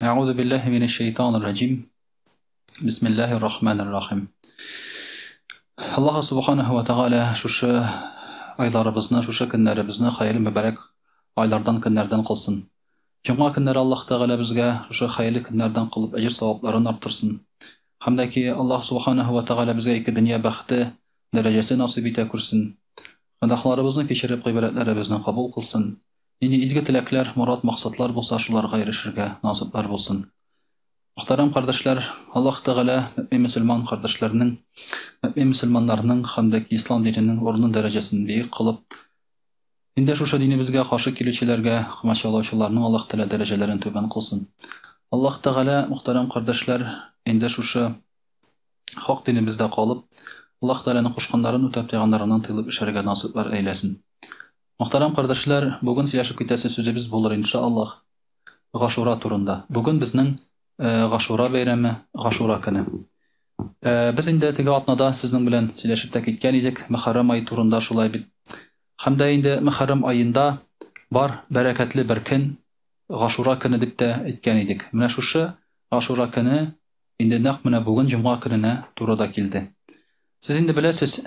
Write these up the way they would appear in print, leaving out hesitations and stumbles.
Әгъузу биллаһи минәш шәйтанир раҗим. Бисмиллаһир рахманир рахим. Аллаһ субханаһу ва тааля шушы айларыбызны, шушы көннәребезне хәерле мөбарәк айлардан, көннәрдән кылсын. Җомга көннәре Аллаһ Тәгалә безгә шушы хәерле көннәрдән кылып әҗер савапларын арттырсын. Һәм дә ки Аллаһ субханаһу ва тааля безгә ике дөнья бәхете, дәрәҗәсе насыйп итә күрсен. Гөнаһларыбызны кичереп, гыйбадәтләребезне кабул кылсын. Нинди изге теләкләр, морад-максатлар булса, шуларга ирешергә насыйплар булсын. Мөхтәрәм кардәшләр, Аллаһ Тәгалә мөэмин мөселман кардәшләрнең, мөэмин мөселманнарның һәм дә ислам диненең урынын, дәрәҗәсен биек кылып, инде шушы динебезгә каршы килүчеләргә, комачаулаучыларның Аллаһ Тәгалә дәрәҗәләрен түбән кылсын. Аллаһ Тәгалә, мөхтәрәм кардәшләр, инде шушы хак динебездә калып, Аллаһ Тәгаләнең кушканнарын үтәп, тыйганнарыннан тыелып эшләргә насыйплар әйләсен. Мөхтәрәм кардәшләр, бүген сөйләшеп китәсе сүзебез булыр, иншаАллаһ, Гашура турында. Бүген безнең Гашура бәйрәме, Гашура көне. Без инде теге атнада сезнең белән сөйләшеп тә киткән идек Мөхәррәм ае турында, шулай бит. Һәм дә инде Мөхәррәм аенда бар бәрәкәтле бер көн, Гашура көне дип тә әйткән идек. Менә шушы Гашура көне инде нәкъ менә бүген җомга көненә туры да килде. Сез инде беләсез,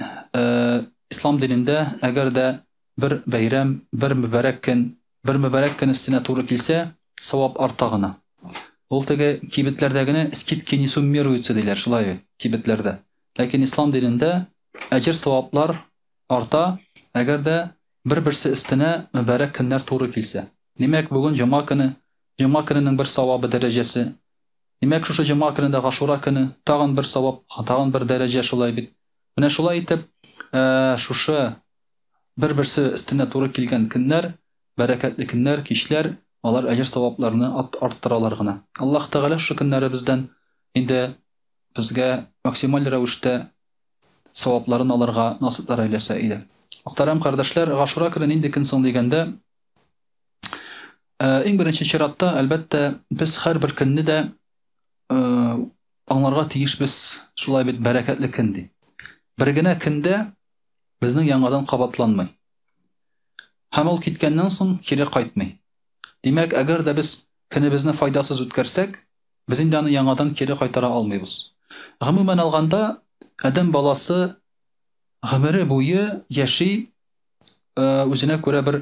ислам динендә әгәр дә бер бәйрәм, бер мөбарәк көн, бер мөбарәк көн өстенә туры килсә, савап арта гына. Ул теге кибетләрдә генә скидки не суммируются диләр, шулай бит, кибетләрдә. Ләкин ислам динендә әҗер саваплар арта, әгәр дә бер-берсе өстенә мөбарәк көннәр туры килсә. Димәк, бүген җомга көне, җомга көненең бер савабы дәрәҗәсе. Димәк, шушы җомга көнендә Гашура көне, тагын бер савап, тагын бер дәрәҗә, шулай бит. Менә шулай итеп, шушы бер-берсе өстенә туры килгән көннәр, бәрәкәтле көннәр, кичләр, алар әҗер-савапларны арттыралар гына. Аллаһ Тәгалә шушы көннәребездән инде безгә максималь рәвештә савапларын алырга насыйплар әйләсә иде. Мөхтәрәм кардәшләр, Гашура көне нинди көн соң дигәндә, Иң беренче чиратта, әлбәттә, без һәрбер көнне дә аңларга тиешбез, шулай бит, бәрәкәтле көн ди. Бер генә көндә безнең яңадан кабатланмый. Һәм ул киткәннән соң кире кайтмый. Димәк, әгәр дә без көнебезне файдасыз үткәрсәк, без инде аны яңадан кире кайтара алмыйбыз. Гомумән алганда, адәм баласы гомере буе яши, үзенә күрә бер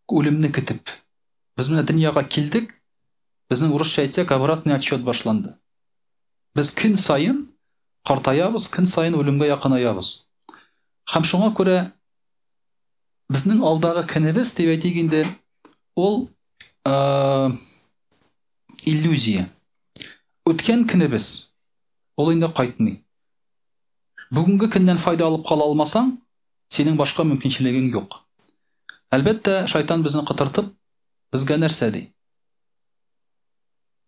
үлемне көтеп. Без менә дөньяга килдек, безнең урысча әйтсәк, обратный отсчет башланды. Без көн саен картаябыз, көн саен үлемгә якынаябыз. Һәм шуңа күрә безнең алдагы көнебез дип әйтик инде, ул иллюзия. Үткән көнебез ул инде кайтмый. Бүгенге көннән файда алып кала алмасаң, синең башка мөмкинчелегең юк. Әлбәттә, шайтан безне котыртып, безгә нәрсә ди?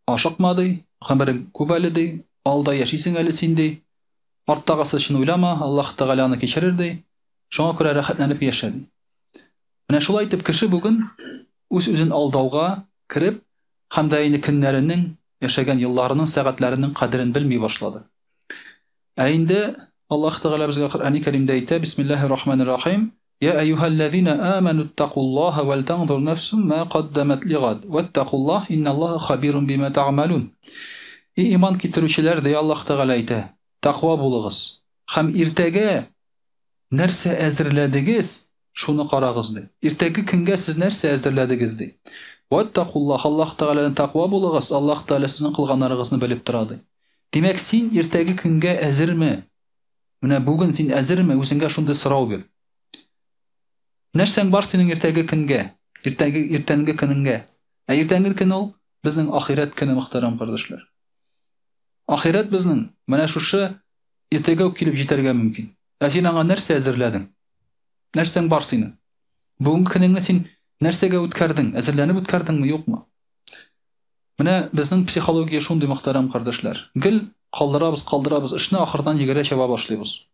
Ашыкма ди, гомерең күп әле ди, алда яшисең әле син ди. Арттагысы өчен уйлама, Аллаһ Тәгалә аны кичерер ди. Шуңа күрә рәхәтләнеп яшә ди. Менә шулай итеп кеше бүген үз-үзен алдауга кереп, һәм дә инде көннәренең, яшәгән елларының, сәгатьләренең кадерен белми башлады. Ә инде Аллаһ Тәгалә безгә Коръәни Кәримдә әйтә, Бисмиллаһир Рахманир Рахим, Я әйюһәлләзина аману иттакуллаһа вәл таңзур нәфсум ма каддамат лигад, вәттакуллаһ, инналлаһа хабирун бима тәгъмәлун. И иман китерүчеләр, ди Аллаһ Тәгалә әйтә, тәкъва булыгыз һәм иртәгә нәрсә әзерләдегез, шуны карагыз, ди. Иртәге көнгә сез нәрсә әзерләдегез, ди. Вәттакуллаһ, Аллаһ Тәгаләдән тәкъва булыгыз, Аллаһ Тәгалә сезнең кылганнарыгызны белеп тора, ди. Димәк, син иртәге көнгә әзерме? Менә бүген син әзерме? Үзеңгә шундый сорау бир. Нәрсәң бар синең иртәге көнгә? Иртәге иртәнге көнеңгә. Ә иртәнге көн ул безнең ахирәт көне, мөхтәрәм кардәшләр. Ахирәт безнең менә шушы иртәгә үк килеп җитәргә мөмкин. Ә син аңа нәрсә әзерләдең? Нәрсәң бар синең? Бүгенге көнеңне син нәрсәгә үткәрдең? Әзерләнеп үткәрдеңме, юкмы? Менә безнең психология шундый, мөхтәрәм кардәшләр. Гел калдырабыз, калдырабыз эшне, ахырдан йөгерә чаба башлыйбыз.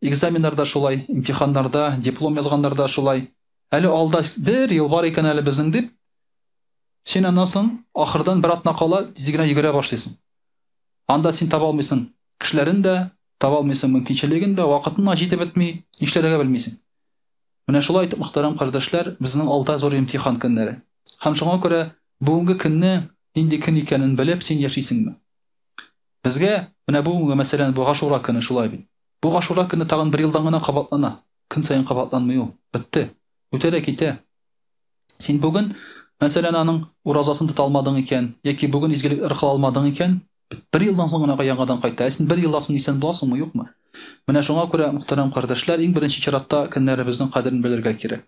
Экзаменнарда шулай, имтиханнарда, диплом язганнарда шулай. Әле алда бер ел бар икән әле безнең дип, син аннан соң ахырдан бер атна кала тиз генә йөгерә башлыйсың. Анда син таба алмыйсың кешеләрен дә, таба алмыйсың мөмкинчелеген дә, вакытың да җитеп бетми, нишләргә белмисең. Менә шулай итеп, мөхтәрәм кардәшләр, безнең алда зур имтихан көннәре. Һәм шуңа күрә Бүгенге көнне нинди көн икәнен белеп син яшисеңме? Безгә менә бүгенге, мәсәлән, бу Гашура көне шулай бит. Бу Гашура көне тагын бер елдан гына кабатлана. Көн саен кабатланмый ул. Бетте. Үтә дә китә. Син бүген, мәсәлән, аның уразасын тота алмадың икән, яки бүген изгелекләр кыла алмадың икән, бер елдан соң гына яңадан кайта. Ә син бер елдан соң исән буласыңмы, юкмы? Менә шуңа күрә, мөхтәрәм кардәшләр, иң беренче чиратта көннәребезнең кадерен белергә кирәк.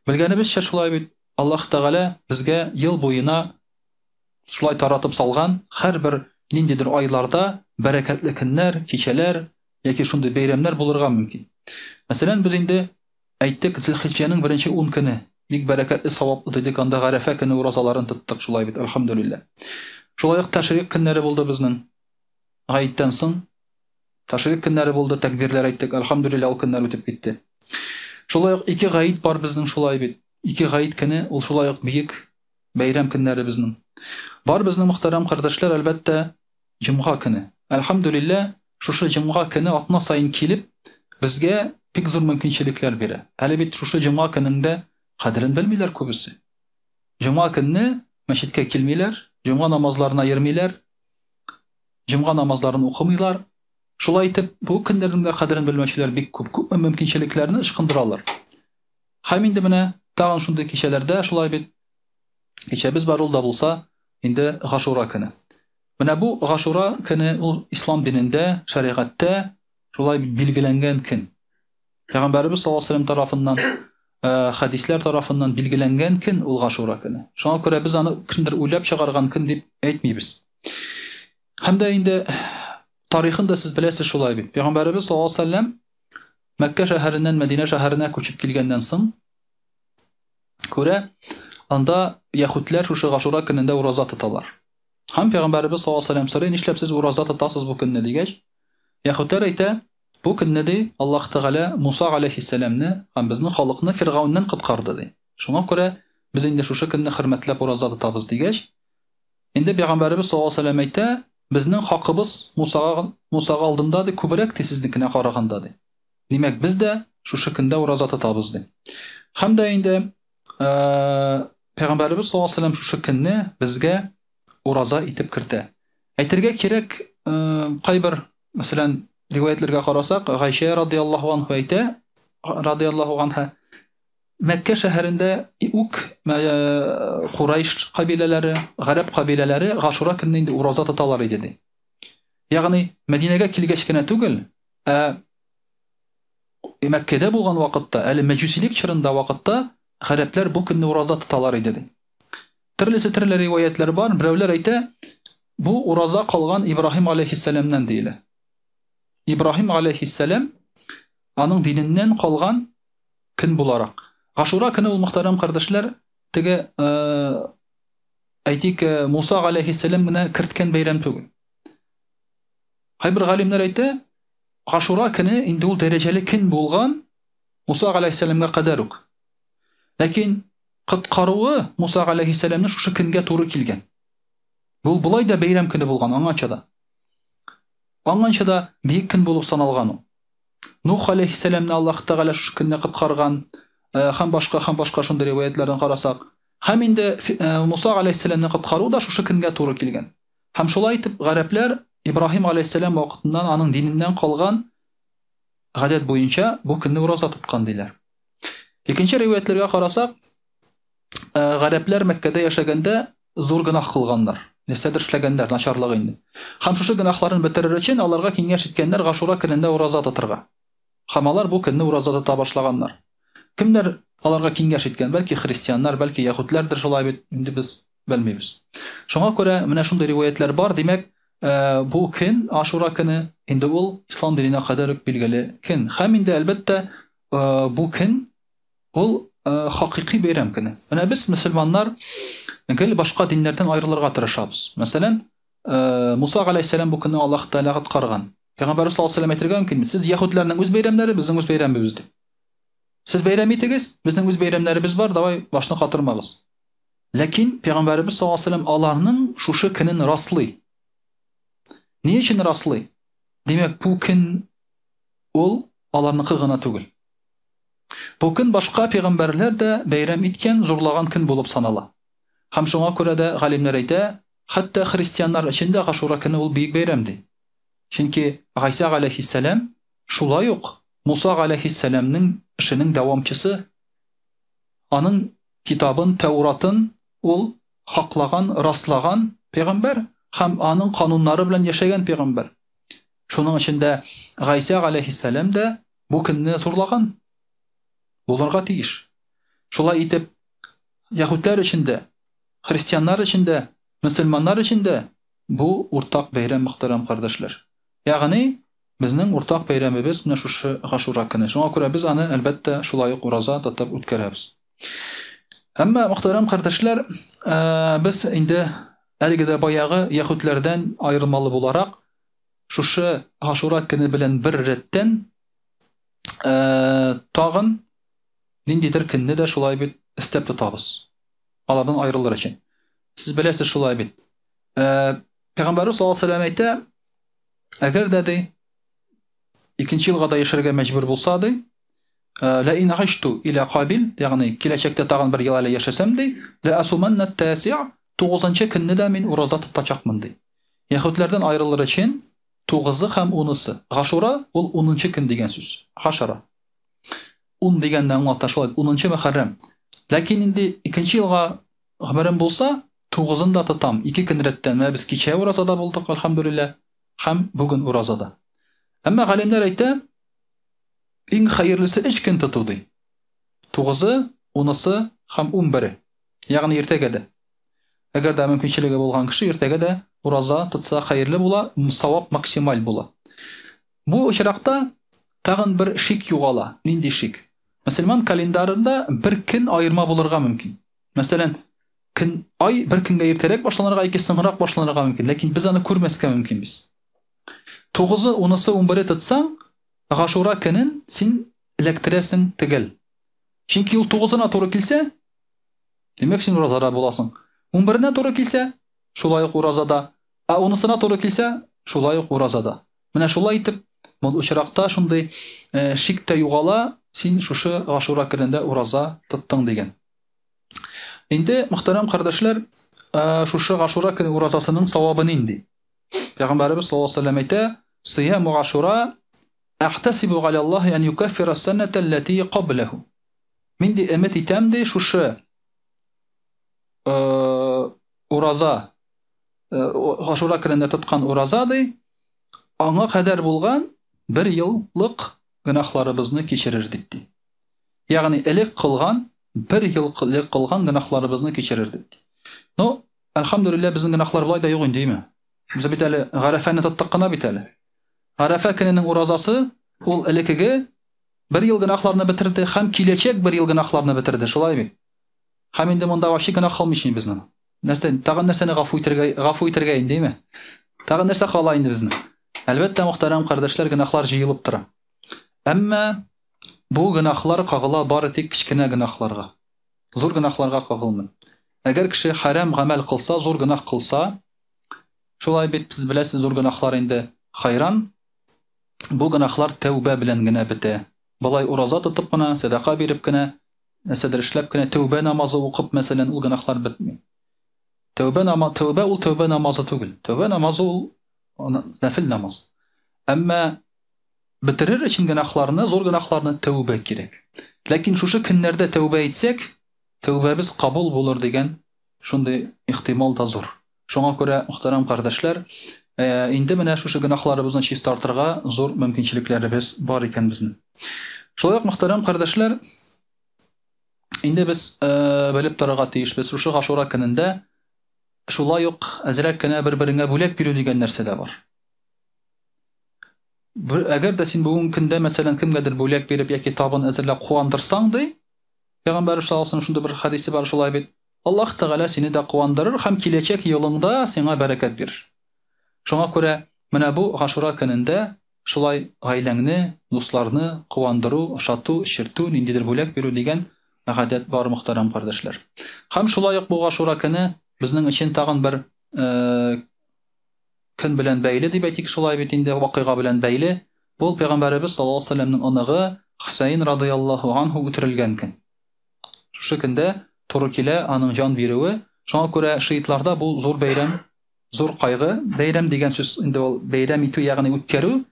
Белгәнебезчә шулай бит, Аллаһ Тәгалә безгә ел буена шулай таратып салган һәрбер ниндидер айларда бәрәкәтле көннәр, кичәләр яки шундый бәйрәмнәр булырга мөмкин. Мәсәлән, без инде әйттек, Зөлхиҗҗәнең беренче 10 көне бик бәрәкәтле, саваплы дидек, анда Гарәфә көне уразаларын тоттык, шулай бит, әлхәмдүлилләһ. Шулай ук тәшрик көннәре булды безнең. Гаеттән соң Ташрик көннәре булды, тәкбирләр әйттек, әлхәмдүлилләһ, ул көннәр үтеп китте. Шулай ук ике гаит бар безнең шулай бит. Ике гаит көне ул шулай ук бөек бәйрәм көннәре безнең. Бар безнең мөхтәрәм кардәшләр, әлбәттә, җомга көне. Әлхәмдүлилләһ, шушы җомга көне атна саен килеп, безгә бик зур мөмкинчелекләр бирә. Әле бит шушы җомга көнендә кадерен белмиләр күбесе. Җомга көнне мәчеткә килмиләр, җомга намазларына йөрмиләр, Җомга намазларын укымыйлар. Шулай итеп, бу көннәрнең дә кадерен белмәүчеләр бик күп. Күпме мөмкинчелекләрне ычкындыралар. Һәм инде менә тагын шундый кичәләрдә шулай бит кичәбез бар ул да булса, инде Гашура көне. Менә бу Гашура көне ул ислам динендә, шәригатьтә шулай билгеләнгән көн. Пәйгамбәребез саллаллаһу алейһи вәсәлләм тарафыннан, хәдисләр тарафыннан билгеләнгән көн ул Гашура көне. Шуңа күрә без аны кемдер уйлап чыгарган көн дип әйтмибез. Һәм дә инде тарихын да сез беләсез шулай бит. Пәйгамбәребез саллаллаһу алейһи вәсәлләм Мәккә шәһәреннән Мәдинә шәһәренә күчеп килгәннән соң күрә, анда яһүдләр шушы Гашура көнендә ураза тоталар. Һәм пәйгамбәребез саллаллаһу алейһи вәсәлләм сорый, нишләп сез ураза тотасыз бу көнне дигәч, яһүдләр әйтә, Бу көнне, ди, Аллаһ Тәгалә Муса галәйһиссәламне һәм безнең халыкны Фиргауннан коткарды, ди. Шуңа күрә без инде шушы көнне хөрмәтләп ураза тотабыз, дигәч, инде пәйгамбәребез саллаллаһу алейһи вәсәлләм әйтә, безнең хакыбыз Мусага, Мусага алдында, ди, күбрәк, ди, сезнекенә караганда, ди. Димәк, без дә шушы көндә ураза тотабыз, ди. Һәм дә инде пәйгамбәребез саллаллаһу алейһи вәсәлләм шушы көнне безгә ураза итеп кертә. Әйтергә кирәк, кайбер, мәсәлән, риваятьләргә карасак, Гайшә радияллаһу анһу әйтә, радияллаһу анһа, Мәккә шәһәрендә үк Курайш кабиләләре, гарәп кабиләләре Гашура көнне инде ураза тоталар иде ди. Ягъни Мәдинәгә килгәч кенә түгел, ә Мәккәдә булган вакытта, әле мәҗүсилек чорында вакытта гарәпләр бу көнне ураза тоталар иде ди. Төрлесе төрле риваятлар бар. Берәүләр әйтә, бу ураза калган Ибраһим алейхиссәламнән диелә. Ибраһим алейхиссәлам аның диненнән калган көн буларак. Гашура көне ул мөхтәрәм кардәшләр, теге әйтик, Муса алейхиссәлам генә керткән бәйрәм түгел. Кайбер галимнәр әйтә, Гашура көне инде ул дәрәҗәле көн булган Муса алейхиссәламгә кадәр үк. Ләкин коткаруы Муса галәйһиссәламне шушы көнгә туры килгән. Бу болай да бәйрәм көне булган аңанча да. Аңанча да бөек көн булып саналган ул. Нух галәйһиссәламне Аллаһ Тәгалә шушы көнне коткарган, э, һәм башка һәм башка шундый риваятләрдән карасак. Һәм инде э, Муса галәйһиссәламне коткару да шушы көнгә туры килгән. Һәм шулай итеп гарәпләр Ибраһим галәйһиссәлам вакытыннан аның диненнән калган гадәт буенча бу көнне ураза тоткан диләр. Икенче риваятләргә карасак, э, гарәпләр Мәккәдә яшәгәндә зур гөнаһ кылганнар. Нәрсәдер эшләгәннәр, начарлык инде. Һәм шушы гөнаһларын бетерер өчен аларга киңәш иткәннәр Гашура көнендә ураза тотырга. Һәм алар бу көнне ураза тота башлаганнар. Кемнәр аларга киңәш иткән? Бәлки христианнар, бәлки яһүдләрдер шулай бит, инде без белмибез. Шуңа күрә менә шундый риваятләр бар, димәк, э, бу көн Ашура көне инде ул ислам диненә кадәр үк билгеле көн. Һәм инде әлбәттә Э, бу көн ул э, хакыйкый бәйрәм көне. Менә без мөселманнар гел башка диннәрдән аерылырга тырышабыз. Мәсәлән, э, Муса галәйһиссәлам бу көнне Аллаһ Тәгалә коткарган. Пәйгамбәрбез саллаллаһу алейһи әйтергә мөмкин, сез яһүдләрнең үз бәйрәмнәре, безнең үз бәйрәмебез дип. Сез бәйрәм итегез, безнең үз бәйрәмнәребез бар, давай башны катырмагыз. Ләкин пәйгамбәребез саллаллаһу алейһи аларның шушы көнен раслый. Ни өчен раслый? Димәк, бу көн Ул аларныкы гына түгел. Бу көн башка пәйгамбәрләр дә бәйрәм иткән, зурлаган көн булып санала. Һәм шуңа күрә дә галимнәр әйтә, хәтта христианнар өчен дә Гашура көне ул бөек бәйрәм ди. Чөнки Гайсә галәйһиссәлам шулай ук Муса галәйһиссәламнең эшенең дәвамчысы. Аның китабын, Тәуратын ул хаклаган, раслаган пәйгамбәр һәм аның кануннары белән яшәгән пәйгамбәр. Шуның өчен дә Гайсә галәйһиссәлам дә бу көнне зурлаган булырга тиеш. Шулай итеп, яһүдләр өчен дә, христианнар өчен дә, мөселманнар өчен дә бу уртак бәйрәм, мөхтәрәм кардәшләр. Ягъни, безнең уртак бәйрәмебез менә шушы Гашура көне. Шуңа күрә без аны, әлбәттә, шулай ук ураза тотып үткәрәбез. Әмма, мөхтәрәм кардәшләр, без инде әлеге дә баягы яһүдләрдән аермалы буларак, шушы Гашура көне белән бер рәттән тагын ниндидер көнне дә шулай бит өстәп тотабыз. Алардан аерылыр өчен. Сез беләсез шулай бит. Пәйгамбәрбез саллаллаһу алейһи ва сәлләм әйтә, әгәр дә ди, икенче елга да яшәргә мәҗбүр булса ди, ла ин гышту иля кабил, ягъни киләчәктә тагын бер ел әле яшәсәм ди, ла асуманна таси'а, тугызынчы көнне дә мин ураза тотачакмын ди. Яһүдләрдән аерылыр өчен тугызы һәм унысы. Гашура ул унынчы көн дигән сүз. Хашара. Ун дигәнне аңлата шулай, унынчы мөхәррәм. Ләкин инде икенче елга гомерем булса, тугызын да тотам. Ике көн рәттән. Менә без кичә уразада булдык, әлхәмдүлилләһ, һәм бүген уразада. Әмма галимнәр әйтә, иң хәерлесе өч көн тоту ди. Тугызы, унысы һәм унбере. Ягъни иртәгә дә. Әгәр дә мөмкинчелеге булган кеше иртәгә дә ураза тотса хәерле була, савап максималь була. Бу очракта тагын бер шик югала. Нинди шик? Мөселман календарында бер көн аерма булырга мөмкин. Мәсәлән, көн ай бер көнгә иртәрәк башланырга яки соңрак башланырга мөмкин, ләкин без аны күрмәскә мөмкинбез. Тугызы, унысы, унбере тотсаң, Гашура көнен син эләктерәсең төгәл. Чөнки ул тугызына туры килсә, димәк, син уразада буласың. Унберенә туры килсә, шулай ук уразада. Ә унысына туры килсә, шулай ук уразада. Менә шулай итеп, бу очракта шундый э, шик тә югала, син шушы Гашура көнендә ураза тоттың дигән. Инде, мөхтәрәм кардәшләр, э, шушы Гашура көне уразасының савабы нинди? Пәйгамбәребез саллаллаһу алейһи ва сәлләм әйтә, "Сияму Гашура әхтасибу галаллаһи ан юкаффира саната аллати каблаху." Мин ди өмет итәм ди шушы э, ураза Гашура көнендә тоткан ураза ди, аңа кадәр булган бер еллык гөнаһларыбызны кичерер дип ди. Ягъни элек кылган, бер ел элек кылган гөнаһларыбызны кичерер дип ди. Ну, әлхәмдүлилләһ, безнең гөнаһлар болай да юк инде, димме? Без бит әле Гарәфәне тоттык кына бит әле. Гарәфә көненең уразасы ул элеккеге бер ел гөнаһларны бетерде һәм киләчәк бер ел гөнаһларны бетерде, шулай бит? Һәм инде монда вообще гөнаһ калмый инде безнең. Нәрсә, тагын нәрсәне гафу итәргә, гафу итәргә инде, димме? Тагын нәрсә кала инде безнең? Әлбәттә, мөхтәрәм кардәшләр, гөнаһлар җыелып тора. Әмма бу гөнаһлар кагыла бары тик кечкенә гөнаһларга. Зур гөнаһларга кагылмый. Әгәр кеше хәрам гамәл кылса, зур гөнаһ кылса, шулай бит, сез беләсез, зур гөнаһлар инде хайран. Бу гөнаһлар тәүбә белән генә бетә. Болай ураза тотып кына, сәдака биреп кенә, нәрсәдер эшләп кенә тәүбә намазы укып, мәсәлән, ул гөнаһлар бетми. Тәүбә намазы, тәүбә ул тәүбә намазы түгел. Тәүбә намазы ул нәфил намаз. Әмма бетерер өчен гөнаһларны, зур гөнаһларны тәүбә кирәк. Ләкин шушы көннәрдә тәүбә итсәк, тәүбәбез кабул булыр дигән шундый ихтимал да зур. Шуңа күрә, мөхтәрәм кардәшләр, э, инде менә шушы гөнаһларыбызны чистартырга зур мөмкинчелекләребез бар икән безнең. Шулай ук, мөхтәрәм кардәшләр, инде без э, белеп торырга тиешбез, шушы Гашура көнендә шулай ук әзрәк кенә бер-береңә бүләк бирү дигән нәрсә дә бар. Әгәр дә син бүгенге көндә, мәсәлән, кемгәдер бүләк биреп яки табын әзерләп куандырсаң, ди, Пәйгамбәр саллаллаһу алейһи шундый бер хәдисе бар шулай бит. Аллаһ Тәгалә сине дә куандырыр һәм киләчәк елыңда сиңа бәрәкәт бирер. Шуңа күрә менә бу Гашура көнендә шулай гаиләңне, дусларны куандыру, ошату, эчертү, ниндидер бүләк бирү дигән гадәт бар, мөхтәрәм кардәшләр. Һәм шулай ук бу Гашура көне безнең өчен тагын бер көн белән бәйле дип әйтик шулай бит инде, вакыйга белән бәйле. Ул пәйгамбәребез саллаллаһу алейһи вәсәлләмнең оныгы Хөсәен радыяллаһу анһу үтерелгән көн. Шушы көндә туры килә аның җан бирүе. Шуңа күрә шиитларда бу зур бәйрәм, зур кайгы. Бәйрәм дигән сүз инде ул бәйрәм итү, ягъни үткәрү.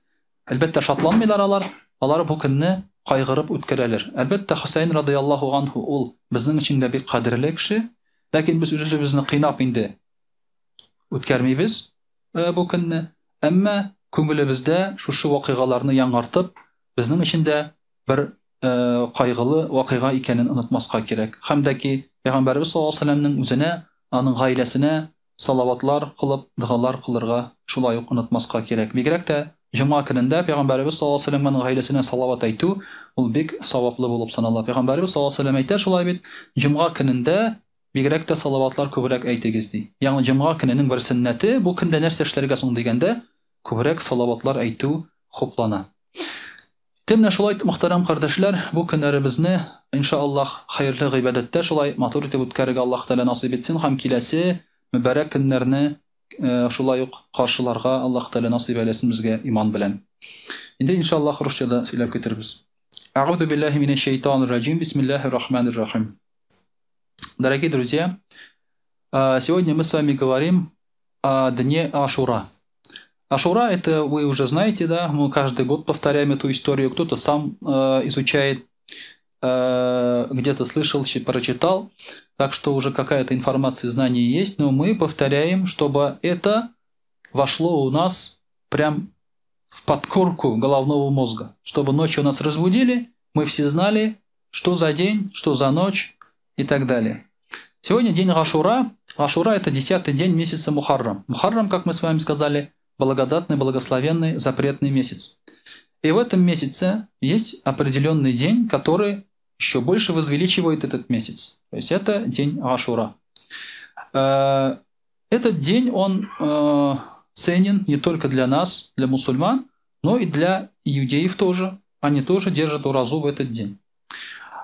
Әлбәттә, шатланмыйлар алар, алар бу көнне кайгырып үткәрәләр. Әлбәттә, Хөсәен радыяллаһу анһу ул безнең өчен дә бик кадерле кеше. Ләкин без үз-үзебезне кыйнап инде үткәрмибез бу көнне. Әмма күңелебездә шушы вакыйгаларны яңартып, безнең өчен дә бер кайгылы вакыйга икәнен онытмаска кирәк. Һәм дә ки, Пәйгамбәребез саллаллаһу алейһи ва сәлләмнең үзенә, аның гаиләсенә салаватлар кылып, догалар кылырга шулай ук онытмаска кирәк. Бигрәк тә җомга көнендә Пәйгамбәребез саллаллаһу алейһи ва сәлләмгә, аның гаиләсенә салават әйтү, ул бик саваплы булып санала. Пәйгамбәребез саллаллаһу алейһи ва сәлләм әйтә шулай бит, җомга көнендә бигрәк тә салаватлар күбрәк әйтегез, ди. Ягъни җомга көненең бер сөннәте, бу көндә нәрсә эшләргә соң дигәндә, күбрәк салаватлар әйтү хуплана. Тә менә шулай итеп, мөхтәрәм кардәшләр, бу көннәребезне, иншаАллаһ, хәерле гыйбадәттә шулай матур итеп үткәрергә Аллаһ Тәгалә насыйп итсен һәм киләсе мөбарәк көннәрне шулай ук каршыларга Аллаһ Тәгалә насыйп әйләсен безгә иман белән. Инде, иншаАллаһ, русча да сөйләп китербез. Әгъүзу биллаһи минәш шәйтанир раҗим. Бисмиллаһир рахманир рахим. Дорогие друзья, сегодня мы с вами говорим о дне Ашура. Ашура, это вы уже знаете, да, мы каждый год повторяем эту историю, кто-то сам изучает, где-то слышал, прочитал, так что уже какая-то информация, знания есть, но мы повторяем, чтобы это вошло у нас прям в подкорку головного мозга, чтобы ночью нас разбудили, мы все знали, что за день, что за ночь и так далее. Сегодня день Ашура. Ашура – это 10-й день месяца Мухаррам. Мухаррам, как мы с вами сказали, благодатный, благословенный, запретный месяц. И в этом месяце есть определенный день, который еще больше возвеличивает этот месяц. То есть это день Ашура. Этот день, он ценен не только для нас, для мусульман, но и для иудеев тоже. Они тоже держат уразу в этот день.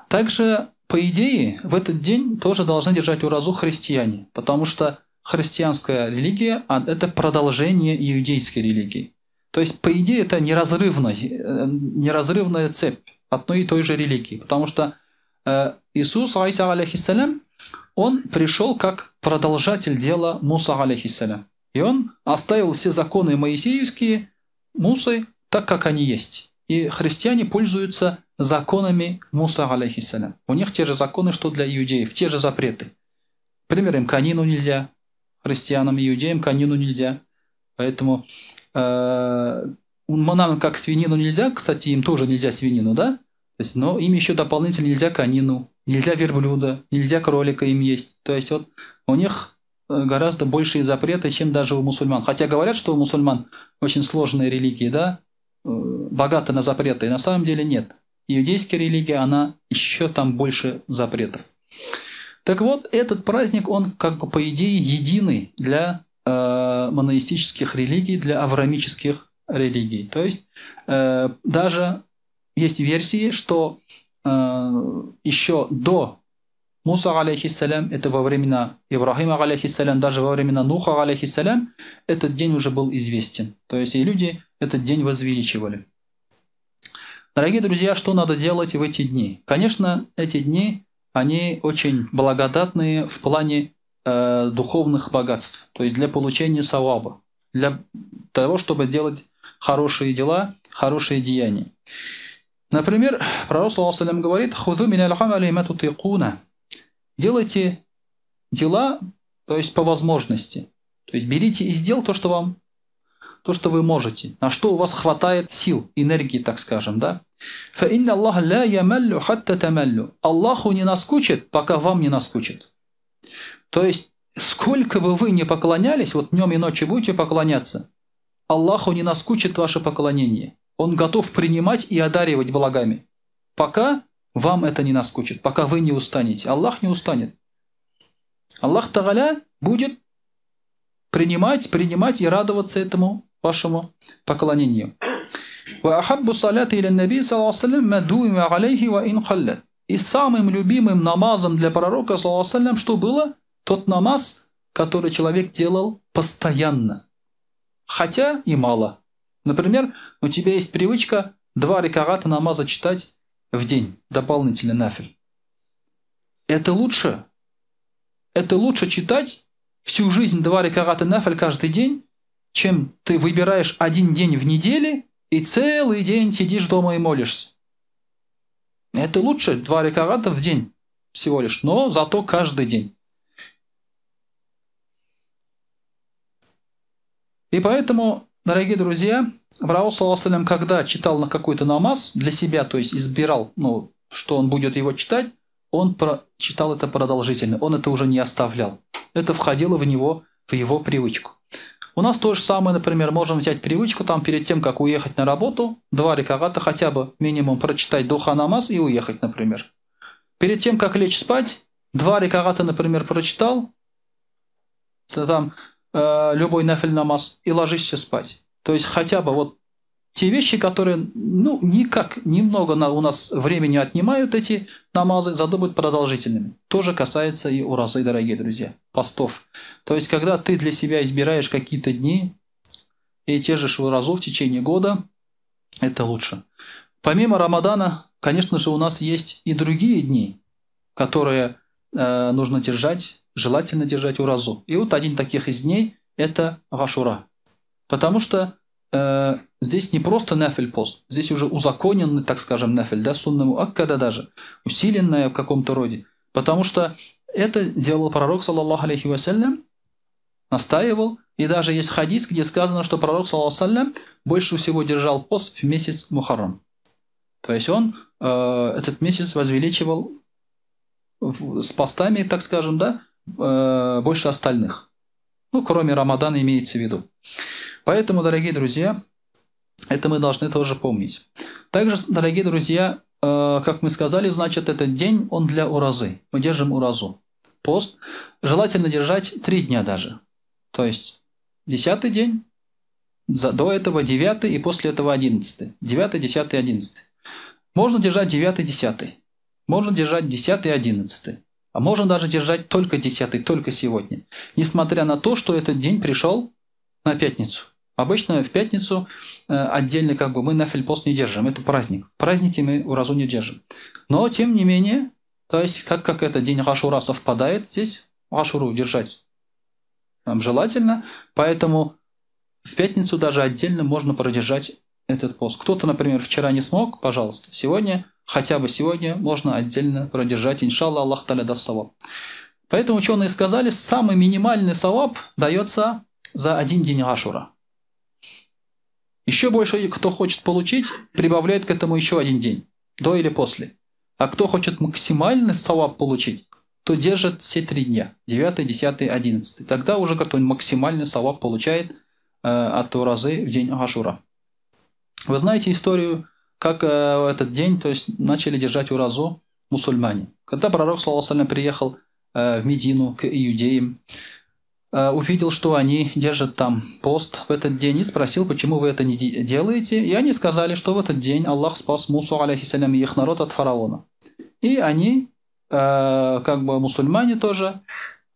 Также, по идее, в этот день тоже должны держать уразу христиане, потому что христианская религия – это продолжение иудейской религии. То есть, по идее, это неразрывная цепь одной и той же религии, потому что Иисус, Айса алейхиссалям, он пришел как продолжатель дела Муса алейхиссалям. И он оставил все законы моисеевские Мусы так, как они есть. И христиане пользуются законами Муса алейхиссалям. У них те же законы, что для иудеев, те же запреты. Например, им конину нельзя, христианам и иудеям конину нельзя. Поэтому нам как свинину нельзя, кстати, им тоже нельзя свинину, да? То есть, но им еще дополнительно нельзя конину, нельзя верблюда, нельзя кролика им есть. То есть вот у них гораздо большие запреты, чем даже у мусульман. Хотя говорят, что у мусульман очень сложные религии, да, богаты на запреты. На самом деле нет. Иудейская религия, она еще там больше запретов. Так вот, этот праздник, он как бы по идее единый для моноистических религий, для авраамических религий. То есть даже есть версии, что еще до Муса алейхиссалям, это во времена Ибрахима алейхиссалям, даже во времена Нуха алейхиссалям, этот день уже был известен. То есть и люди этот день возвеличивали. Дорогие друзья, что надо делать в эти дни? Конечно, эти дни, они очень благодатные в плане духовных богатств, то есть для получения саваба, для того, чтобы делать хорошие дела, хорошие деяния. Например, пророк саллаллаху алейхи ва саллям говорит: «Худу миналь амали ма тутикуна». Делайте дела, то есть по возможности. То есть берите из дел то, что вам, то, что вы можете, на что у вас хватает сил, энергии, так скажем, да? «Фа инна Аллаха ля ямаллю хатта тамаллю». Аллаху не наскучит, пока вам не наскучит. То есть, сколько бы вы ни поклонялись, вот днем и ночью будете поклоняться, Аллаху не наскучит ваше поклонение. Он готов принимать и одаривать благами, пока вам это не наскучит, пока вы не устанете. Аллах не устанет. Аллах Тагаля будет принимать, принимать и радоваться этому вашему поклонению. И самым любимым намазом для пророка, саллаллаху, что было? Тот намаз, который человек делал постоянно, хотя и мало. Например, у тебя есть привычка 2 ракаата намаза читать в день, дополнительно нафиль. Это лучше. Это лучше читать всю жизнь 2 раката нафиль каждый день, чем ты выбираешь один день в неделе и целый день сидишь дома и молишься. Это лучше 2 раката в день всего лишь, но зато каждый день. И поэтому, дорогие друзья, пророк, саллаллаху алейхи ва саллям, когда читал на какой-то намаз для себя, то есть избирал, ну, что он будет его читать, он читал это продолжительно, он это уже не оставлял. Это входило в него, в его привычку. У нас то же самое, например, можем взять привычку, там перед тем, как уехать на работу, 2 раката хотя бы минимум прочитать духа намаз и уехать, например. Перед тем, как лечь спать, 2 раката, например, прочитал, там любой нафиль намаз, и ложишься спать. То есть хотя бы вот те вещи, которые, ну, никак, немного у нас времени отнимают эти намазы, зато будут продолжительными. Тоже касается и уразы, дорогие друзья, постов. То есть, когда ты для себя избираешь какие-то дни и держишь уразу в течение года, это лучше. Помимо Рамадана, конечно же, у нас есть и другие дни, которые нужно держать, желательно держать уразу. И вот один таких из дней – это Ашура. Потому что здесь не просто нафиль пост, здесь уже узаконенный, так скажем, нафиль, да, сунна муаккада даже, усиленная в каком-то роде. Потому что это делал пророк, саллаллаху алейхи ва саллям, настаивал. И даже есть хадис, где сказано, что пророк, саллаллаху алейхи ва саллям, больше всего держал пост в месяц Мухаррам. То есть он этот месяц возвеличивал с постами, так скажем, да, больше остальных. Ну, кроме Рамадана имеется в виду. Поэтому, дорогие друзья, это мы должны тоже помнить. Также, дорогие друзья, как мы сказали, значит, этот день, он для уразы. Мы держим уразу. Пост желательно держать 3 дня даже. То есть 10-й день, до этого 9-й и после этого 11-й. 9-й, 10-й, 11-й. Можно держать 9-й, 10-й. Можно держать 10-й, 11-й. А можно даже держать только 10-й, только сегодня. Несмотря на то, что этот день пришел на пятницу. Обычно в пятницу отдельно как бы мы нафиль пост не держим. Это праздник. Праздники мы уразу не держим. Но тем не менее, то есть так как этот день Ашура совпадает здесь, Ашуру держать нам желательно. Поэтому в пятницу даже отдельно можно продержать этот пост. Кто-то, например, вчера не смог, пожалуйста, сегодня, хотя бы сегодня можно отдельно продержать. Иншаллах, Аллах Таля даст саваб. Поэтому ученые сказали, самый минимальный саваб дается за один день Ашура. Еще больше, кто хочет получить, прибавляет к этому еще один день, до или после. А кто хочет максимальный саваб получить, то держит все 3 дня, 9, 10, 11. Тогда уже кто-нибудь максимальный саваб получает от уразы в день Ашура. Вы знаете историю, как этот день, то есть начали держать уразу мусульмане. Когда пророк, саллаллаху алейхи ва саллям, приехал в Медину к иудеям, увидел, что они держат там пост в этот день, и спросил, почему вы это не делаете. И они сказали, что в этот день Аллах спас Мусу, алейхиссалям, и их народ от фараона. И они, как бы мусульмане тоже,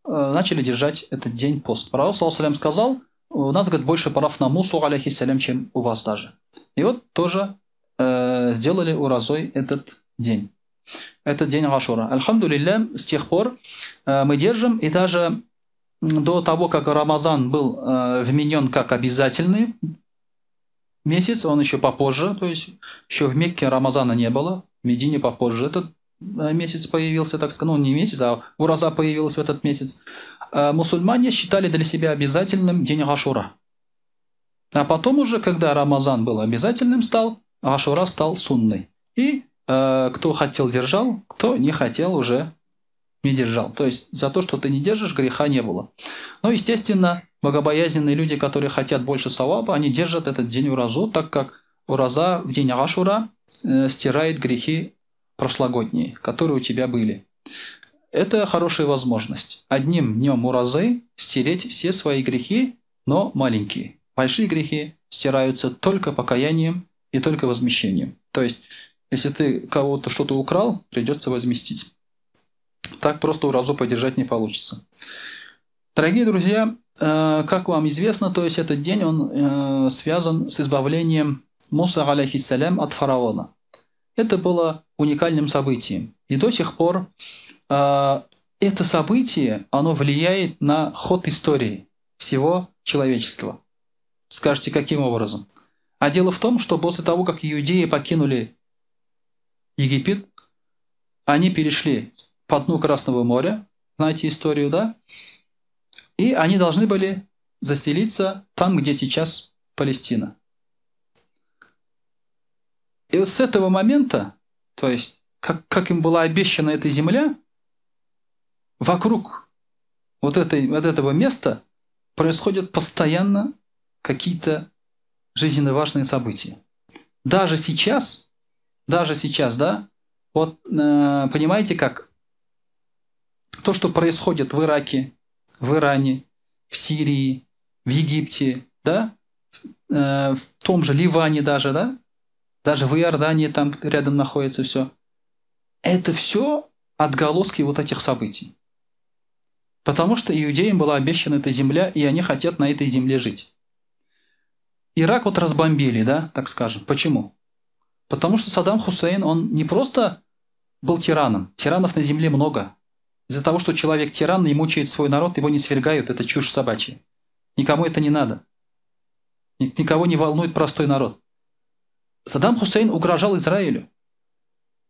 начали держать этот день пост. Пророк, саллаллаху алейхи ва саллям, сказал, у нас, говорит, больше прав на Мусу, алейхиссалям, чем у вас даже. И вот тоже сделали уразой этот день. Этот день Ашура. Альхамдулилля, с тех пор мы держим, и даже до того, как Рамазан был вменен как обязательный месяц, он еще попозже, то есть еще в Мекке Рамазана не было, в Медине попозже этот месяц появился, так сказать, ну не месяц, а ураза появилась в этот месяц. Мусульмане считали для себя обязательным день Ашура. А потом уже, когда Рамазан был обязательным стал, Ашура стал сунной. И кто хотел, держал, кто не хотел, уже не держал. То есть за то, что ты не держишь, греха не было. Но, естественно, богобоязненные люди, которые хотят больше саваба, они держат этот день уразу, так как ураза в день Ашура стирает грехи прошлогодние, которые у тебя были. Это хорошая возможность. Одним днем уразы стереть все свои грехи, но маленькие. Большие грехи стираются только покаянием и только возмещением. То есть, если ты кого-то что-то украл, придется возместить. Так просто уразу подержать не получится. Дорогие друзья, как вам известно, то есть этот день он связан с избавлением Муса, алейхиссалям, от фараона. Это было уникальным событием. И до сих пор Это событие, оно влияет на ход истории всего человечества. Скажете, каким образом? А дело в том, что после того, как иудеи покинули Египет, они перешли по дну Красного моря, знаете историю, да? И они должны были заселиться там, где сейчас Палестина. И вот с этого момента, то есть, как им была обещана эта земля, вокруг вот этого места происходят постоянно какие-то жизненно важные события. Даже сейчас, да, вот понимаете, как то, что происходит в Ираке, в Иране, в Сирии, в Египте, да, в том же Ливане даже, да, даже в Иордании там рядом находится все. Это все отголоски вот этих событий. Потому что иудеям была обещана эта земля, и они хотят на этой земле жить. Ирак вот разбомбили, да, так скажем. Почему? Потому что Саддам Хусейн, он не просто был тираном. Тиранов на земле много. Из-за того, что человек тиран и мучает свой народ, его не свергают, это чушь собачья. Никому это не надо. Никого не волнует простой народ. Саддам Хусейн угрожал Израилю.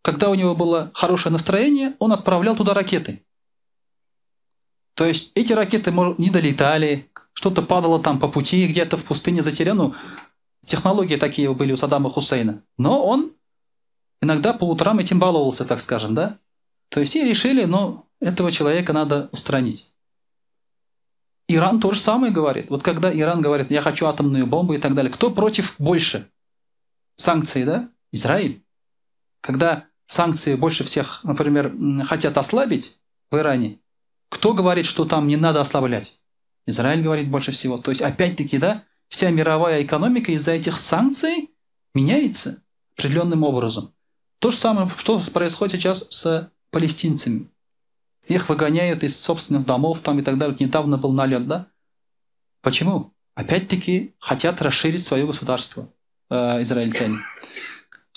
Когда у него было хорошее настроение, он отправлял туда ракеты. То есть эти ракеты не долетали, что-то падало там по пути, где-то в пустыне затеряно. Технологии такие были у Саддама Хусейна. Но он иногда по утрам этим баловался, так скажем, да? То есть и решили, ну, этого человека надо устранить. Иран то же самое говорит. Вот когда Иран говорит, я хочу атомную бомбу и так далее, кто против больше? Санкции, да? Израиль. Когда санкции больше всех, например, хотят ослабить в Иране, кто говорит, что там не надо ослаблять? Израиль говорит больше всего. То есть, опять-таки, да, вся мировая экономика из-за этих санкций меняется определенным образом. То же самое, что происходит сейчас с палестинцами. Их выгоняют из собственных домов там и так далее. Недавно был налет, да? Почему? Опять-таки хотят расширить свое государство, израильтяне.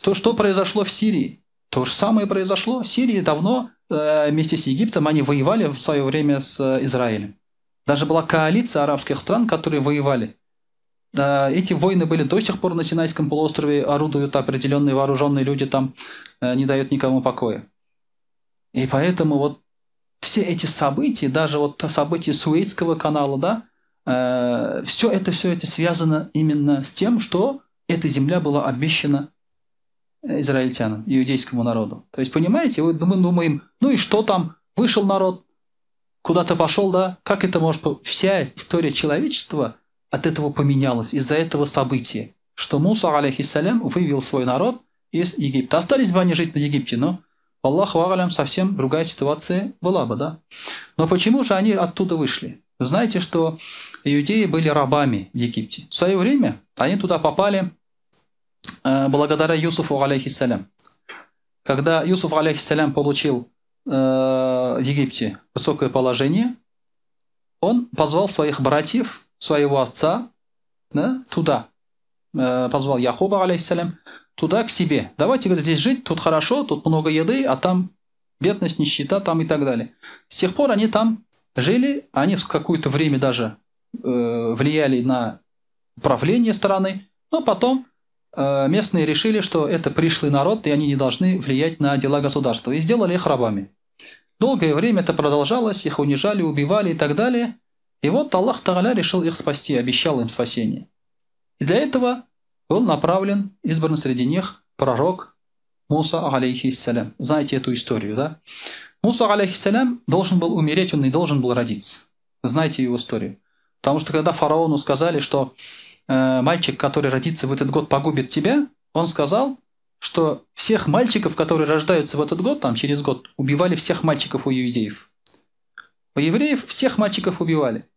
То, что произошло в Сирии? То же самое произошло. В Сирии давно вместе с Египтом они воевали в свое время с Израилем. Даже была коалиция арабских стран, которые воевали. Эти войны были до сих пор на Синайском полуострове, орудуют определенные вооруженные люди там, не дают никому покоя. И поэтому вот все эти события, даже вот события Суэцкого канала, да, все это связано именно с тем, что эта земля была обещана израильтянам, иудейскому народу. То есть, понимаете, мы думаем, ну и что там, вышел народ, куда-то пошел, да, как это может быть? Вся история человечества от этого поменялась, из-за этого события, что Муса, алейхиссалям, вывел свой народ из Египта. Остались бы они жить на Египте, но, аллаху алям, совсем другая ситуация была бы, да. Но почему же они оттуда вышли? Знаете, что иудеи были рабами в Египте. В свое время они туда попали благодаря Юсуфу, алейхиссалям. Когда Юсуф, алейхиссалям, получил в Египте высокое положение, он позвал своих братьев, своего отца, да, туда. Позвал Якуба, алейхиссалям, туда к себе. Давайте, говорит, здесь жить, тут хорошо, тут много еды, а там бедность, нищета там и так далее. С тех пор они там жили, они в какое-то время даже влияли на правление страны, но потом местные решили, что это пришлый народ, и они не должны влиять на дела государства, и сделали их рабами. Долгое время это продолжалось, их унижали, убивали и так далее. И вот Аллах Тааля решил их спасти, обещал им спасение. И для этого был направлен, избран среди них пророк Муса, алейхиссалям. Знаете эту историю, да? Муса, алейхиссалям, должен был умереть, он не должен был родиться. Знаете его историю. Потому что когда фараону сказали, что мальчик, который родится в этот год, погубит тебя, он сказал, что всех мальчиков, которые рождаются в этот год, там через год, убивали всех мальчиков у иудеев. У евреев всех мальчиков убивали.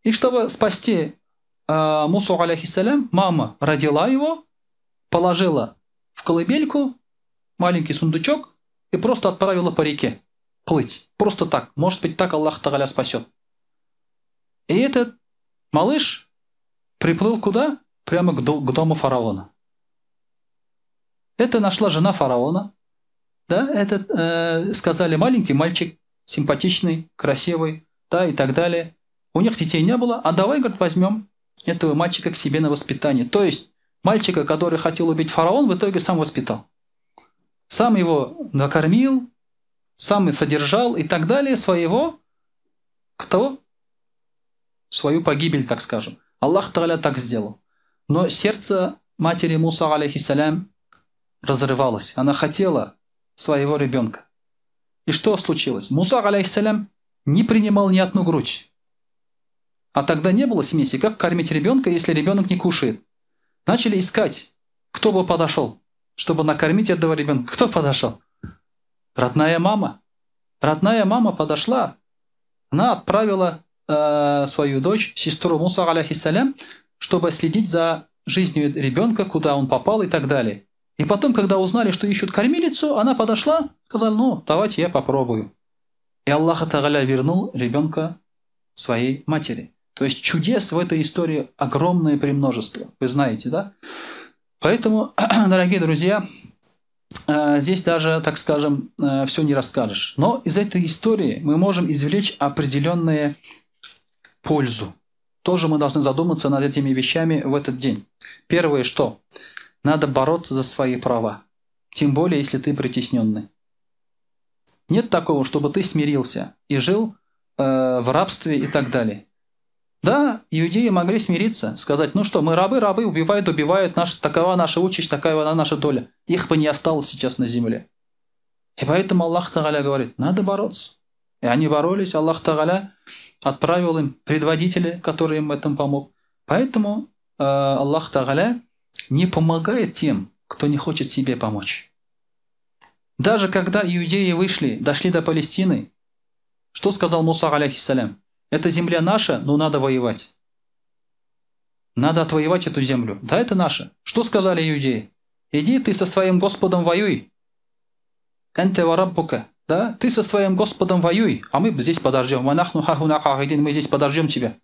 И чтобы спасти Мусу, алейхиссалям, мама родила его, положила в колыбельку маленький сундучок и просто отправила по реке плыть. Просто так. Может быть, так Аллах Тааля спасет. И этот малыш приплыл куда? Прямо к дому фараона. Это нашла жена фараона. Да, это сказали, маленький мальчик симпатичный, красивый, да, и так далее. У них детей не было, а давай, говорит, возьмем этого мальчика к себе на воспитание. То есть мальчика, который хотел убить фараон, в итоге сам воспитал. Сам его накормил, сам и содержал и так далее, своего, кто? Свою погибель, так скажем. Аллах Тааля так сделал. Но сердце матери Муса, алейхиссалям, разрывалось. Она хотела своего ребенка. И что случилось? Муса, алейхиссалям, не принимал ни одну грудь. А тогда не было смеси. Как кормить ребенка, если ребенок не кушает? Начали искать, кто бы подошел, чтобы накормить этого ребенка. Кто подошел? Родная мама. Родная мама подошла. Она отправила свою дочь, сестру Муса, алейхиссалям, чтобы следить за жизнью ребенка, куда он попал и так далее. И потом, когда узнали, что ищут кормилицу, она подошла, сказала, ну, давайте я попробую. И Аллах Тааля вернул ребенка своей матери. То есть чудес в этой истории огромное премножество. Вы знаете, да? Поэтому, дорогие друзья, здесь даже, так скажем, все не расскажешь. Но из этой истории мы можем извлечь определенную пользу. Тоже мы должны задуматься над этими вещами в этот день. Первое, что? Надо бороться за свои права. Тем более, если ты притесненный. Нет такого, чтобы ты смирился и жил в рабстве и так далее. Да, иудеи могли смириться, сказать, ну что, мы рабы, рабы, убивают, убивают, такова наша участь, такова наша доля. Их бы не осталось сейчас на земле. И поэтому Аллах Тааля говорит, надо бороться. И они боролись, Аллах Тааля отправил им предводителя, который им в этом помог. Поэтому Аллах Тааля не помогает тем, кто не хочет себе помочь. Даже когда иудеи вышли, дошли до Палестины, что сказал Муса, алейхиссалям? Это земля наша, но надо воевать. Надо отвоевать эту землю. Да, это наша. Что сказали иудеи? Иди ты со своим Господом воюй. Энте ва раббука. Да? Ты со своим Господом воюй, а мы здесь подождем. Мы здесь подождем тебя.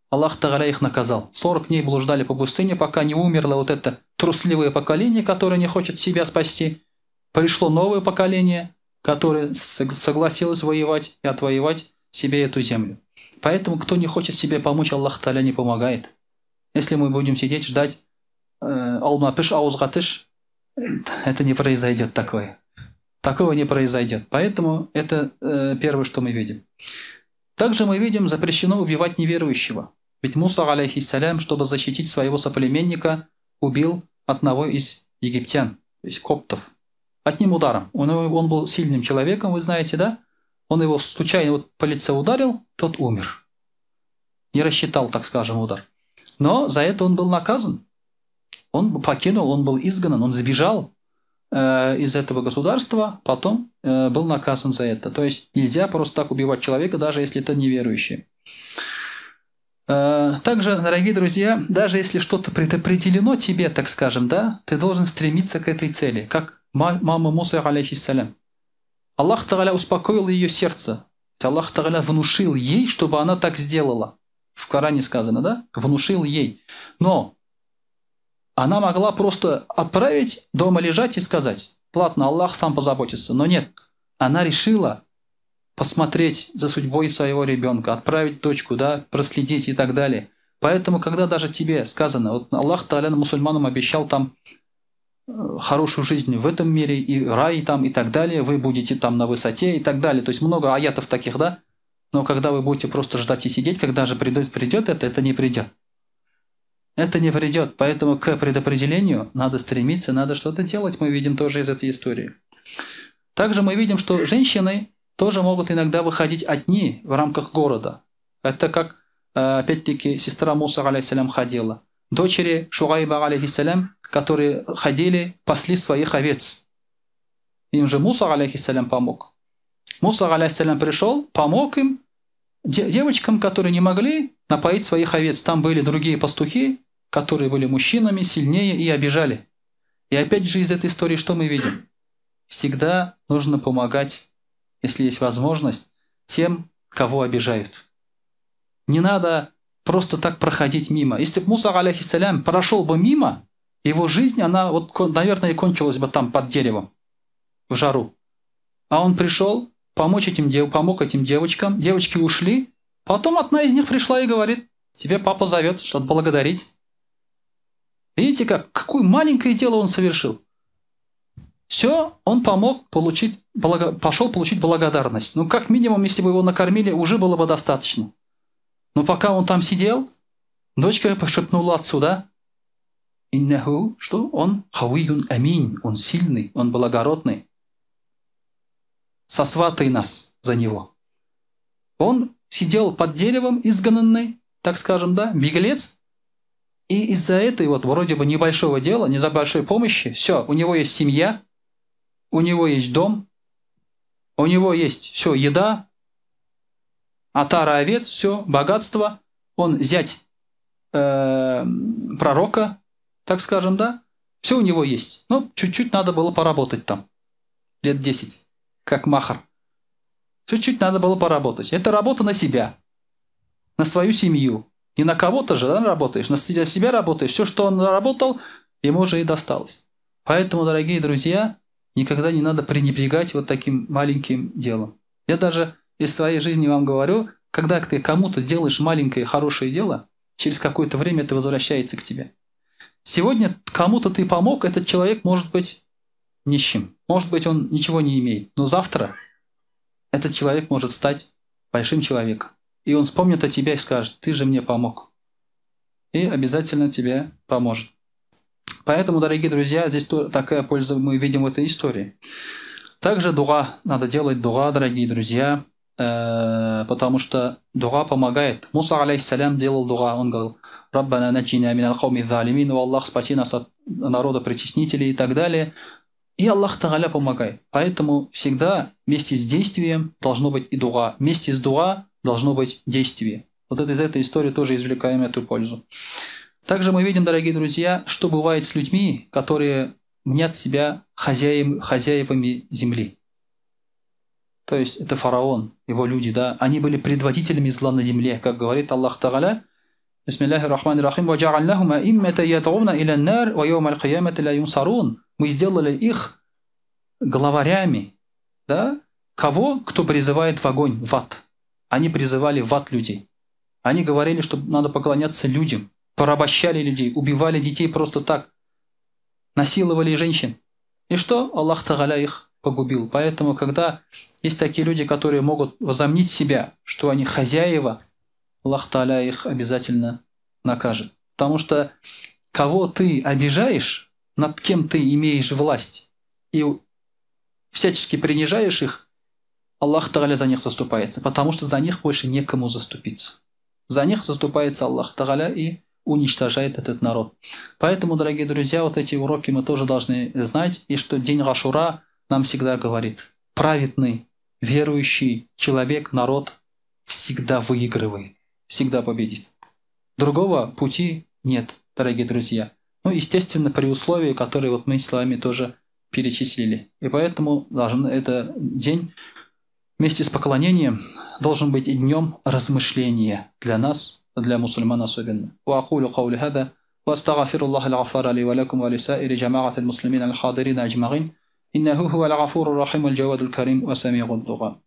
Аллах Тааля их наказал. 40 дней блуждали по пустыне, пока не умерло вот это трусливое поколение, которое не хочет себя спасти. Пришло новое поколение, которое согласилось воевать и отвоевать себе эту землю. Поэтому, кто не хочет себе помочь, Аллах Тааля не помогает. Если мы будем сидеть, ждать, алма пиш, авызга төш, это не произойдет такое. Такого не произойдет. Поэтому это первое, что мы видим. Также мы видим, запрещено убивать неверующего. Ведь Муса, алейхиссалям, чтобы защитить своего соплеменника, убил одного из египтян, то есть коптов. Одним ударом. Он был сильным человеком, вы знаете, да? Он его случайно вот по лицу ударил, тот умер. Не рассчитал, так скажем, удар. Но за это он был наказан. Он покинул, он был изгнан, он сбежал из этого государства, потом был наказан за это. То есть нельзя просто так убивать человека, даже если это неверующий. Также, дорогие друзья, даже если что-то предопределено тебе, так скажем, да, ты должен стремиться к этой цели, как мама Муса, алейхиссалям. Аллах Тааля успокоил ее сердце. Аллах Тааля внушил ей, чтобы она так сделала. В Коране сказано, да? Внушил ей. Но она могла просто отправить, дома лежать и сказать, ладно, Аллах сам позаботится. Но нет, она решила посмотреть за судьбой своего ребенка, отправить дочку, да, проследить и так далее. Поэтому, когда даже тебе сказано, вот Аллах Тааля мусульманам обещал там хорошую жизнь в этом мире, и рай там, и так далее, вы будете там на высоте и так далее. То есть много аятов таких, да? Но когда вы будете просто ждать и сидеть, когда же придет это не придет. Это не придет. Поэтому к предопределению надо стремиться, надо что-то делать. Мы видим тоже из этой истории. Также мы видим, что женщины тоже могут иногда выходить одни в рамках города. Это как, опять-таки, сестра Муса, алейхиссалям, ходила. Дочери Шуайба, алейхиссалям, которые ходили, пасли своих овец. Им же Муса, алейхиссалям, помог. Муса, алейхиссалям, пришел, помог им, девочкам, которые не могли напоить своих овец. Там были другие пастухи, которые были мужчинами, сильнее и обижали. И опять же из этой истории что мы видим? Всегда нужно помогать, если есть возможность, тем, кого обижают. Не надо просто так проходить мимо. Если бы Муса, алейхиссалям, прошел бы мимо, его жизнь, она, вот, наверное, и кончилась бы там под деревом, в жару. А он пришел, Помог этим девочкам. Девочки ушли. Потом одна из них пришла и говорит, тебе папа зовет, чтобы благодарить. Видите, какое маленькое дело он совершил. Все, он помог получить, пошел получить благодарность. Ну, как минимум, если бы его накормили, уже было бы достаточно. Но пока он там сидел, дочка пошепнула отцу, да? Иннаху, что? Он хавиюн аминь, он сильный, он благородный. Сосватай нас за него. Он сидел под деревом, изгнанный, так скажем, да, беглец. И из-за этой вот вроде бы небольшого дела, не за большой помощи, все, у него есть семья, у него есть дом, у него есть все, еда, отара овец, все, богатство. Он зять пророка, так скажем, да, все у него есть. Но чуть-чуть надо было поработать там, лет 10, как махар. Чуть-чуть надо было поработать. Это работа на себя, на свою семью. Не на кого-то же, да, работаешь, на себя работаешь. Все, что он наработал, ему уже и досталось. Поэтому, дорогие друзья, никогда не надо пренебрегать вот таким маленьким делом. Я даже из своей жизни вам говорю, когда ты кому-то делаешь маленькое хорошее дело, через какое-то время это возвращается к тебе. Сегодня кому-то ты помог, этот человек может быть нищим, может быть, он ничего не имеет, но завтра этот человек может стать большим человеком. И он вспомнит о тебе и скажет, ты же мне помог. И обязательно тебе поможет. Поэтому, дорогие друзья, здесь такая польза мы видим в этой истории. Также дуа, надо делать дуа, дорогие друзья, потому что дуа помогает. Муса, алейхиссалям, делал дуа, он говорил, «Раббана наджина минал кауми залимин, о Аллах, спаси нас от народа притеснителей» и так далее. И Аллах Тааля помогает. Поэтому всегда вместе с действием должно быть и дуа. Вместе с дуа должно быть действие. Вот это, из этой истории тоже извлекаем эту пользу. Также мы видим, дорогие друзья, что бывает с людьми, которые мнят себя хозяевами земли. То есть это фараон, его люди, да, они были предводителями зла на земле, как говорит Аллах Тааля. Бисмиллахи рахмани рахим. «Ваджа'альнахум аиммата яд'уна иля ан-нар, ва яума аль-киямати ла юнсарун». Мы сделали их главарями, да, кого? Кто призывает в огонь, в ад. Они призывали в ад людей. Они говорили, что надо поклоняться людям, порабощали людей, убивали детей просто так, насиловали женщин. И что? Аллах Тааля их погубил. Поэтому, когда есть такие люди, которые могут возомнить себя, что они хозяева, Аллах Тааля их обязательно накажет. Потому что кого ты обижаешь, над кем ты имеешь власть, и всячески принижаешь их, Аллах Тааля за них заступается, потому что за них больше некому заступиться. За них заступается Аллах Тааля и уничтожает этот народ. Поэтому, дорогие друзья, вот эти уроки мы тоже должны знать, и что день Ашура нам всегда говорит: праведный, верующий человек, народ всегда выигрывает, всегда победит. Другого пути нет, дорогие друзья. Ну, естественно, при условии, которые вот мы с вами тоже перечислили. И поэтому должен этот день вместе с поклонением должен быть и днем размышления для нас, для мусульман особенно. وأقول قولي هذا وأستغفر الله الغفار لي ولكم ولسائر جماعة المسلمين الحاضرين أجمعين إنه هو الغفور الرحيم الجواد الكريم وسميع الدعاء.